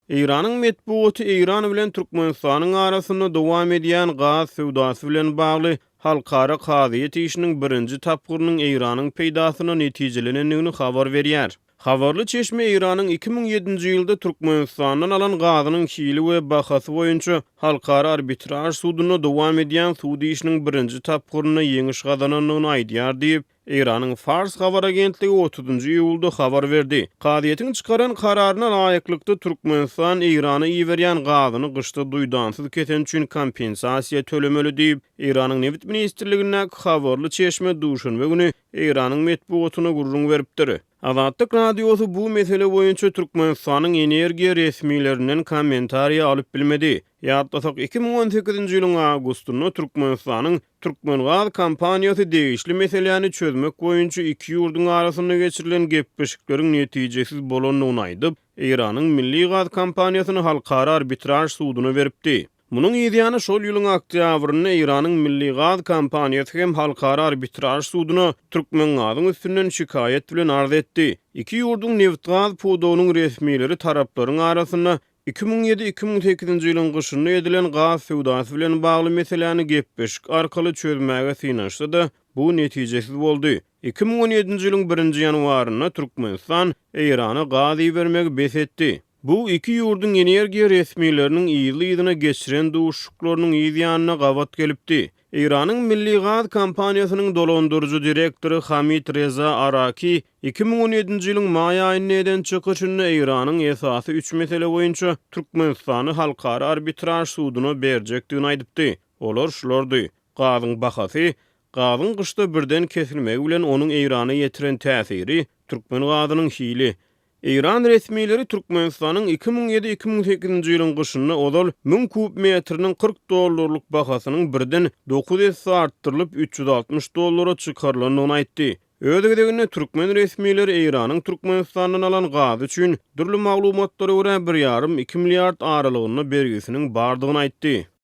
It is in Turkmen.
Eýranyň metbugaty Eýran bilen Türkmenistanyň arasynda dowam edýän gaz söwdasy bilen bagly halkara kazyýet işiniň birinji tapgyrynyň Eýranyň peýdasyna netijelenendigini habar berýär. Habarly çeşme Eýranyň 2007-nji ýylda Türkmenistandan alan gazynyň hili we bahasy boýunça halkara arbitraž sudunda dowam edýän sud işiniň birinji tapgyrynda ýeňiş gazanandygyny aýdýar diýip, Eýranyň Fars habar agentligi otuzynjy iýulda habar berdi. Kazyýetiň çykaran kararyna laýyklykda, Türkmenistan Eýrana iberýän gazyny gyşda duýdansyz kesen üçin kompensasiýa tölemeli diýip, Eýranyň Nebit ministrligindäki habarly çeşme duşenbe güni Eýranyň metbugatyna gürrüň beripdir. Azatlyk Radiosy bu mesele boýunça Türkmenistanyň energiýa resmilerinden kommentariýa alyp bilmedi. Ýatlasak, 2018-nji ýylyň awgustynda Türkmenistanyň Türkmengaz kompaniýasy degişli meseläni çözmek boýunça iki ýurduň arasynda geçirilen gepleşikleriň netijesiz bolandygyny aýdyp, Eýranyň Milli gaz kompaniýasyny halkara arbitraž suduna beripdi. Munuň yzýany şol ýylyň oktýabrynda Eýranyň Milli gaz kompaniýasy hem halkara arbitraž suduna Türkmengazyň üstünden şikaýat bilen arz etdi. Iki ýurduň nebitgaz pudagynyň resmileri taraplaryň arasynda 2007, 2008-nji ýylyň gyşynda edilen gaz söwdasy bilen bagly meseläni gepleşik arkaly çözmäge synanyşsa-da, bu netijesiz boldy. 2017-nji ýylyň birinji ýanwarynda Türkmenistan Eýrana gaz ibermegi bes etdi. Bu iki ýurduň energiýa resmileriniň yzly-yzyna geçiren duşuşyklarynyň yz ýanyna gabat gelipdi. Eýranyň Milli gaz kompaniýasynyň dolandyryjy direktory Hamid Reza Araki 2017-nji ýylyň maý aýynda eden çykyşynda Eýranyň esasy üç mesele boýunça Türkmenistany halkara arbitraž suduna berjekdigini aýdypdy. Olar şulardy, gazyň bahasy, gazyň gyşda birden kesilmegi bilen onuň Eýrana ýetiren täsiri, türkmen gazynyň hili. Eýran resmileri Türkmenistanyň 2007, 2008-nji ýylyň gyşynda ozal 1000 kub metriniň 40 dollarlyk bahasynyň birden dokuz esse artdyrylyp, 360 dollara çykarylandygyny aýtdy. Öz gezeginde türkmen resmileri Eýranyň Türkmenistandan alan gazy üçin, dürli maglumatlara görä, bir ýarym, iki milliard aralygynda bergisiniň bardygyny aýtdy.